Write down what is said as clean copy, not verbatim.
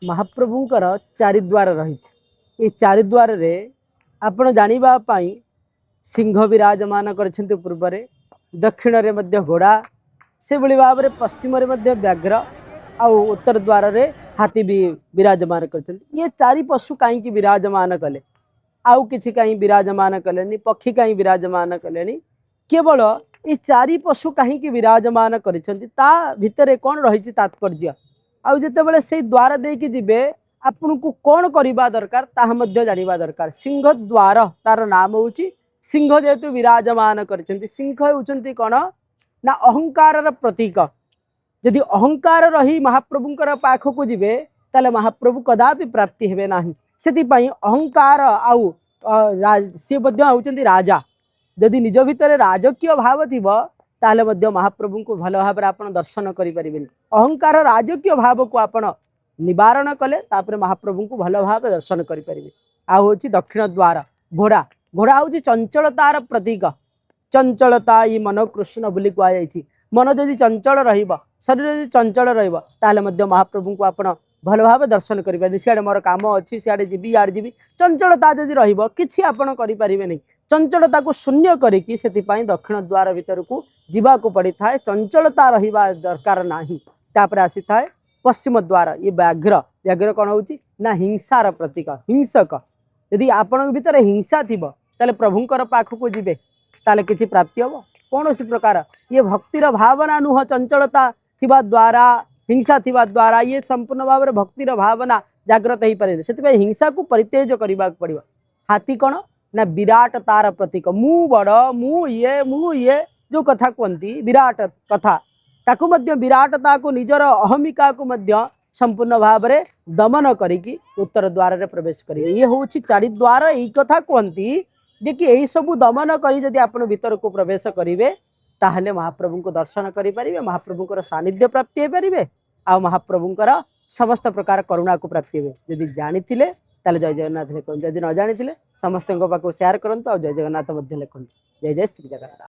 ମହାପ୍ରଭୁଙ୍କର ଚାରିଦ୍ୱାର ରହିଛି। ଏ ଚାରିଦ୍ୱାରରେ ଆପଣ ଜାଣିବା ପାଇଁ ସିଂହ ବିରାଜମାନ କରିଛନ୍ତି ପୂର୍ବରେ, ଦକ୍ଷିଣରେ ମଧ୍ୟ ଘୋଡ଼ା, ସେଭଳି ଭାବରେ ପଶ୍ଚିମରେ ମଧ୍ୟ ବ୍ୟାଘ୍ର ଆଉ ଉତ୍ତର ଦ୍ୱାରରେ ହାତୀ ବି ବିରାଜମାନ କରିଛନ୍ତି। ଇଏ ଚାରି ପଶୁ କାହିଁକି ବିରାଜମାନ କଲେ? ଆଉ କିଛି କାହିଁ ବିରାଜମାନ କଲେନି? ପକ୍ଷୀ କାହିଁ ବିରାଜମାନ କଲେନି? କେବଳ ଏ ଚାରି ପଶୁ କାହିଁକି ବିରାଜମାନ କରିଛନ୍ତି? ତା ଭିତରେ କ'ଣ ରହିଛି ତାତ୍ପର୍ଯ୍ୟ? ଆଉ ଯେତେବେଳେ ସେଇ ଦ୍ୱାର ଦେଇକି ଯିବେ, ଆପଣଙ୍କୁ କ'ଣ କରିବା ଦରକାର, ତାହା ମଧ୍ୟ ଜାଣିବା ଦରକାର। ସିଂହ ଦ୍ୱାର ତାର ନାମ ହେଉଛି। ସିଂହ ଯେହେତୁ ବିରାଜମାନ କରିଛନ୍ତି, ସିଂହ ହେଉଛନ୍ତି କ'ଣ ନା ଅହଙ୍କାରର ପ୍ରତୀକ। ଯଦି ଅହଙ୍କାର ରହି ମହାପ୍ରଭୁଙ୍କର ପାଖକୁ ଯିବେ, ତାହେଲେ ମହାପ୍ରଭୁ କଦାପି ପ୍ରାପ୍ତି ହେବେ ନାହିଁ। ସେଥିପାଇଁ ଅହଙ୍କାର ଆଉ ସିଏ ମଧ୍ୟ ହେଉଛନ୍ତି ରାଜା। ଯଦି ନିଜ ଭିତରେ ରାଜକୀୟ ଭାବ ଥିବ, ତାହେଲେ ମଧ୍ୟ ମହାପ୍ରଭୁଙ୍କୁ ଭଲ ଭାବରେ ଆପଣ ଦର୍ଶନ କରିପାରିବେନି। ଅହଙ୍କାର ରାଜକୀୟ ଭାବକୁ ଆପଣ ନିବାରଣ କଲେ, ତାପରେ ମହାପ୍ରଭୁଙ୍କୁ ଭଲ ଭାବେ ଦର୍ଶନ କରିପାରିବେ। ଆଉ ହେଉଛି ଦକ୍ଷିଣ ଦ୍ୱାର ଘୋଡ଼ା। ଘୋଡ଼ା ହେଉଛି ଚଞ୍ଚଳତାର ପ୍ରତୀକ। ଚଞ୍ଚଳତା ଇ ମନ କୃଷ୍ଣ ବୋଲି କୁହାଯାଇଛି। ମନ ଯଦି ଚଞ୍ଚଳ ରହିବ, ଶରୀର ଯଦି ଚଞ୍ଚଳ ରହିବ, ତାହେଲେ ମଧ୍ୟ ମହାପ୍ରଭୁଙ୍କୁ ଆପଣ ଭଲ ଭାବେ ଦର୍ଶନ କରିପାରିବେ। ସିଆଡ଼େ ମୋର କାମ ଅଛି, ସିଆଡ଼େ ଯିବି, ଇଆଡ଼େ ଯିବି, ଚଞ୍ଚଳତା ଯଦି ରହିବ, କିଛି ଆପଣ କରିପାରିବେନି। ଚଞ୍ଚଳତାକୁ ଶୂନ୍ୟ କରିକି ସେଥିପାଇଁ ଦକ୍ଷିଣ ଦ୍ୱାର ଭିତରକୁ ଯିବାକୁ ପଡ଼ିଥାଏ। ଚଞ୍ଚଳତା ରହିବା ଦରକାର ନାହିଁ। ତାପରେ ଆସିଥାଏ ପଶ୍ଚିମ ଦ୍ୱାର, ଇଏ ବ୍ୟାଘ୍ର। ବ୍ୟାଘ୍ର କ'ଣ ହେଉଛି ନା ହିଂସାର ପ୍ରତୀକ, ହିଂସକ। ଯଦି ଆପଣଙ୍କ ଭିତରେ ହିଂସା ଥିବ, ତାହେଲେ ପ୍ରଭୁଙ୍କର ପାଖକୁ ଯିବେ, ତାହେଲେ କିଛି ପ୍ରାପ୍ତି ହେବ କୌଣସି ପ୍ରକାର? ଇଏ ଭକ୍ତିର ଭାବନା ନୁହଁ। ଚଞ୍ଚଳତା ଥିବା ଦ୍ୱାରା, ହିଂସା ଥିବା ଦ୍ୱାରା ଇଏ ସମ୍ପୂର୍ଣ୍ଣ ଭାବରେ ଭକ୍ତିର ଭାବନା ଜାଗ୍ରତ ହେଇପାରେନି। ସେଥିପାଇଁ ହିଂସାକୁ ପରିତ୍ୟାଗ କରିବାକୁ ପଡ଼ିବ। ହାତୀ କ'ଣ ନା ବିରାଟ ତାର ପ୍ରତୀକ। ମୁଁ ବଡ଼, ମୁଁ ଇଏ, ମୁଁ ଇଏ ଯେଉଁ କଥା କୁହନ୍ତି, ବିରାଟ କଥା, ତାକୁ ମଧ୍ୟ ବିରାଟତାକୁ, ନିଜର ଅହମିକାକୁ ମଧ୍ୟ ସମ୍ପୂର୍ଣ୍ଣ ଭାବରେ ଦମନ କରିକି ଉତ୍ତର ଦ୍ୱାରରେ ପ୍ରବେଶ କରିବେ। ଇଏ ହେଉଛି ଚାରିଦ୍ୱାର। ଏଇ କଥା କୁହନ୍ତି ଯେ କି ଏଇସବୁ ଦମନ କରି ଯଦି ଆପଣ ଭିତରକୁ ପ୍ରବେଶ କରିବେ, ତାହେଲେ ମହାପ୍ରଭୁଙ୍କୁ ଦର୍ଶନ କରିପାରିବେ, ମହାପ୍ରଭୁଙ୍କର ସାନ୍ନିଧ୍ୟ ପ୍ରାପ୍ତି ହେଇପାରିବେ ଆଉ ମହାପ୍ରଭୁଙ୍କର ସମସ୍ତ ପ୍ରକାର କରୁଣାକୁ ପ୍ରାପ୍ତି ହେବେ। ଯଦି ଜାଣିଥିଲେ, ତାହେଲେ ଜୟ ଜଗନ୍ନାଥ ଲେଖନ୍ତୁ। ଯଦି ନ ଜାଣିଥିଲେ, ସମସ୍ତଙ୍କ ପାଖକୁ ସେୟାର କରନ୍ତୁ ଆଉ ଜୟ ଜଗନ୍ନାଥ ମଧ୍ୟ ଲେଖନ୍ତୁ। ଜୟ ଜୟ ଶ୍ରୀ ଜଗନ୍ନାଥ।